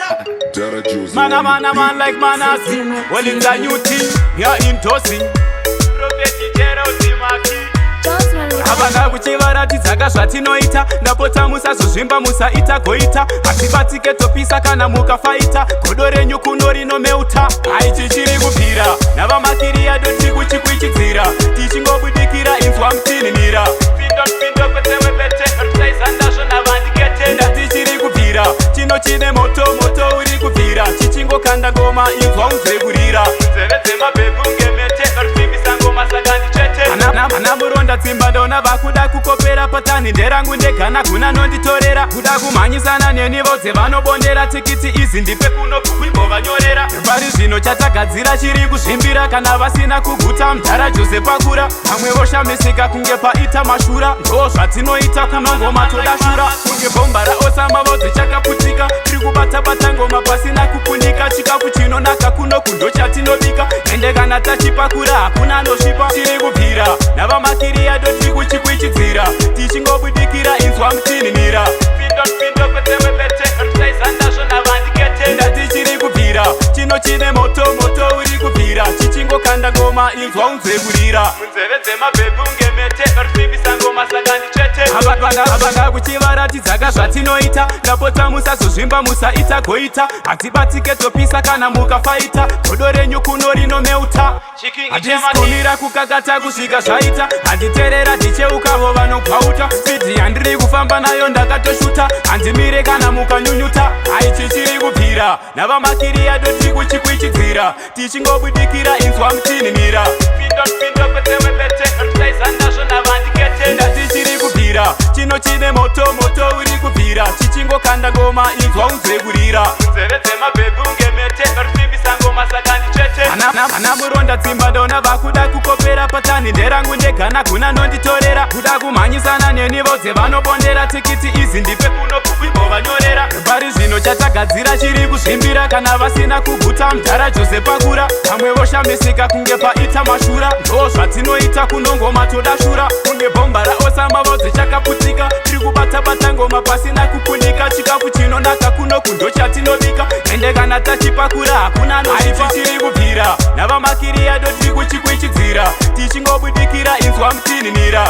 Man a man a man like Manasi. Well, it's a new thing, we are endorsing. Prophet Gerald Maki. Havana kuchivaratidzaka zvatinoita. Ndapota musazozvimba, musaita goita. Hatibatike, topisa kana mukafaita. Godo renyu kuno rinomeuta. Haichi chiri kubvira navamakiriya doti kuchikwichidzira tichingobudikira. Inzwa mutinhimira, pindo pindo kwetewepete rutaizandazvo navandikete. Ndati chiri kubvira chino chine moto, moto uri kubvira chichingokanda ngoma. Inzwa unzwe kurira nzeve dzemabhebhu ngemete risimbisa ngoma, saka ndichete ana muronda tsimba. Ndona vakuda kukopera patani nderangu ndegana kuna nonditorera kuda kumhanyisana neni vodze vanobondera tikiti izi ndipe kuno kuimbovanyorera. Pari zvino chatagadzira chiri kuzvimbira kana vasina kuguta. Mudhara Jose pakura, vamwe voshamisika kunge paita mashura. Ndo zvatinoita kunongoma, todashura kunge bhomba raOsama. Vodze chakaputika, tiri kubata-bata ngoma pasina kupunika. Chikafu chinonaka kuno kundo chatinobika, ende kana tachipakura hakuna anosvipa. Tiri kubvira navamakiriya doti kuchikwichidzira tichingobudikira. Inzwa mutinhimira, pindo pindo kwetewepete rutaizandazvo navandikete. Ndati chiri kubvira chino chine moto, moto uri kubvira chichingokanda ngoma. Inzwa unzwe kurira munzeve dzemabhebhu ngemete risimbisa ngoma, saka ndichete avanga kuchivaratidzaka zvatinoita. Ndapota musazozvimba, musaita goita. Hatibatike, topisa kana mukafaita. Godo renyu kuno rinomeuta. Handisi kumira kukakata kusvika zvaita. Handiterera ndicheukavo vanogwauta. Speed yandiri kufamba nayo ndakatoshuta, handimire kana mukanyunyuta. Haichi chiri kubvira navamakiriya doti kuchikwichidzira tichingobudikira. Inzwa mutinhimira, pindo pindo kwetewepete rutaizandazvo navandikete. Ndati chiri kubvira chino chine moto, moto uri kubvira chichingokanda ngoma. Inzwa unzwe kurira nzeve dzemabhebhu ngemete risimbisa ngoma, saka ndichete ana muronda tsimba. Ndona vakuda kukopera patani nderangu ndegana kuna nonditorera kuda kumhanyisana neni vodze vanobondera tikiti izi ndipe kuno kuimbovanyorera. Pari zvino chatagadzira chiri kuzvimbira kana vasina kuguta. Mudhara Jose pakura, vamwe voshamisika kunge paita mashura. Ndo zvatinoita kunongoma, todashura kunge bhomba raOsama. Vodze chakaputika, tiri kubata-bata ngoma pasina kupunika. Chikafu chinonaka kuno kundo chatinobika, ende kana tachipakura hakuna anosvipa. Chiri kubvira navamakiriya doti kuchikwichidzira tichingobudikira. Inzwa mutinhimira.